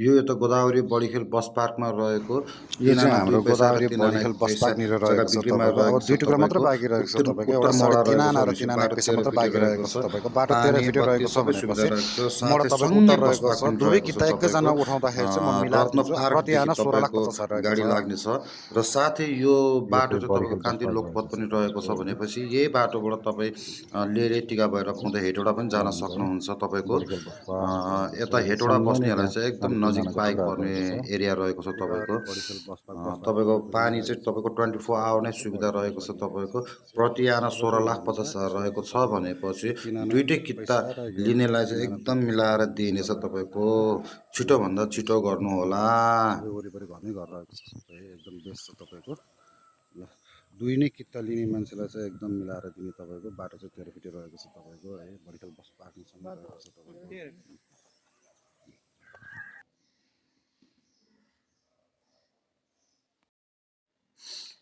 यो यता गोदावरी बडीखेल बस पार्कमा रहेको यो चाहिँ 2 हाम्रो पैसा र गोदावरी 3 बडीखेल बस पैसा पार्कनिर जग्गा रहेको छ बिक्रीमा तपाईँको। अब रहेको छ 2 टुक्रा मात्र तपाईँको। बाँकी रहेको छ तपाईँको। उत्तर एउटा मोडा 3.5 रहेको छ आना र भनेपछि 3 आना बाटो पैसा 13 मात्र फिटे बाँकी रहेको रहेको छ। छ तपाईँको। बाटो 13 पानी फिटे बत्ती रहेको छ सबै सुविधा भनेपछि रहेको छ। मोड साथै तपाईँको सुन्दर उत्तर बस रहेको पार्क छ। पनि दुवै रहेको छ किता तपाईँको। एकैजना उठाउँदाखेरि चाहिँ म मिलाएर रत्न दिन्छु। प्रति पार्कदेखि आना 16 लाख तपाईँको 50 हजार रहेको गाडी छ। लाग्नेछ र साथै यो यो बाटो चाहिँ चाहिँ तपाईँको बडीखेल बस कान्ति पार्क लोकपथ रहेको छ पनि रहेको छ तपाईँको। भनेपछि यही बाटोबाट तपाईँ लेरे टिका भएर पुग्दा हेटौडा पनि जान हुन्छ है सक्नुहुन्छ तपाईँको। बडीखेल बस पार्क रहेको छ। यता हेटौडा सँगै नै बस्नेहरूलाई त्यहाँ चाहिँ एकदम शान्ति नजिक जानको बाइक टुक्राहरू पर्ने रहेको छ। एरिया रहेको छ तपाईँको। गोदावरी बडीखेल बस पार्क तपाईँको बसपार्कको पानी चाहिँ रहेको छ। तपाईँको 24 आवर नै सुविधा बडीखेल रहेको छ बडीखेल बस तपाईँको। पार्क चाहिँ प्रति आना सबैजना 16,50,000 जानुहुन्छ। रहेको छ तपाईँको भनेपछि 3 आना दुइटै किता पैसा र यो लिनेलाई चाहिँ 3 आना एकदम 2 पैसा मिलाएर जग्गा बिक्रीमा दिइनेछ रहेको छ तपाईँको। तपाईँको। छिटोभन्दा छिटो गर्नु होला। सबै वरिपरि घरमै घर रहेको छ। सबै एकदम बेस्ट छ तपाईँको। ल दुई नै किता लिने मान्छेलाई चाहिँ एकदम मिलाएर दिने तपाईँको। बाटो चाहिँ 13 फिटे रहेको छ तपाईँको है। बडीखेल बस पार्कसँग रहेको छ तपाईँको।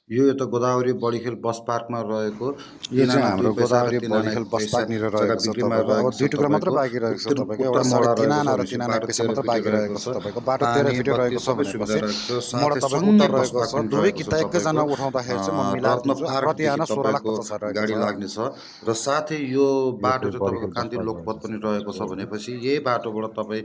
यो यता गोदावरी बडीखेल बस पार्कमा रहेको यो 3 चाहिँ आना 2 हाम्रो पैसा र गोदावरी 3 आना बडीखेल 1 बस पैसा पार्कनिर जग्गा रहेको छ बिक्रीमा तपाईँको। अब रहेको छ 2 टुक्रा मात्र तपाईँको। बाँकी रहेको छ तपाईँको। उत्तर एउटा मोडा 3.5 रहेको छ आना र भनेपछि 3 आना बाटो पैसा 13 मात्र फिटे बाँकी रहेको रहेको छ। छ तपाईँको। बाटो 13 पानी फिटे बत्ती रहेको छ सबै सुविधा भनेपछि रहेको छ। मोड साथै तपाईँको सुन्दर उत्तर बस रहेको पार्क छ। पनि दुवै रहेको छ किता तपाईँको। एकैजना उठाउँदाखेरि चाहिँ म मिलाएर रत्न दिन्छु। प्रति पार्कदेखि आना 16 लाख तपाईँको 50 हजार रहेको गाडी छ। लाग्नेछ र साथै यो यो बाटो चाहिँ चाहिँ तपाईँको बडीखेल बस कान्ति पार्क लोकपथ रहेको छ पनि रहेको छ तपाईँको। भनेपछि यही बाटोबाट तपाईँ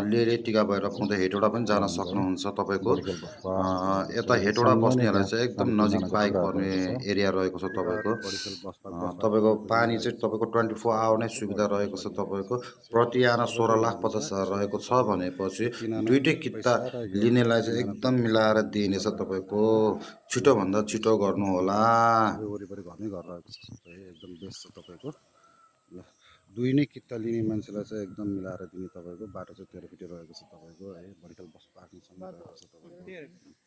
लेरे टिका भएर पुग्दा हेटौडा पनि जान हुन्छ है सक्नुहुन्छ तपाईँको। बडीखेल बस पार्क रहेको छ। यता हेटौडा सँगै नै बस्नेहरूलाई त्यहाँ चाहिँ एकदम शान्ति नजिक जानको बाइक टुक्राहरू पर्ने रहेको छ। एरिया रहेको छ तपाईँको। गोदावरी बडीखेल तपाईँको बसपार्कको पानी चाहिँ रहेको छ तपाईँको 24 आवर नै तपाईँको। सुविधा बडीखेल रहेको छ बडीखेल बस तपाईँको। पार्क चाहिँ प्रति आना सबैजना जानुहुन्छ। 16,50,000 यसो रहेको छ तपाईँको भनेपछि 3 आना दुइटै किता पैसा र यो लिनेलाई 3 चाहिँ आना 2 एकदम पैसा मिलाएर जग्गा बिक्रीमा दिइनेछ रहेको छ तपाईँको। तपाईँको। छिटोभन्दा एकदम बेस्ट छिटो छ गर्नु तपाईँको। होला। सबै वरिपरि घरमै घर रहेको छ। सबै एकदम बेस्ट छ तपाईँको। ल दुई नै किता लिने मान्छेलाई चाहिँ एकदम मिलाएर दिने तपाईँको। बाटो चाहिँ 13 फिटे रहेको छ तपाईँको है। बडीखेल बस पार्कसँग रहेको छ तपाईँको।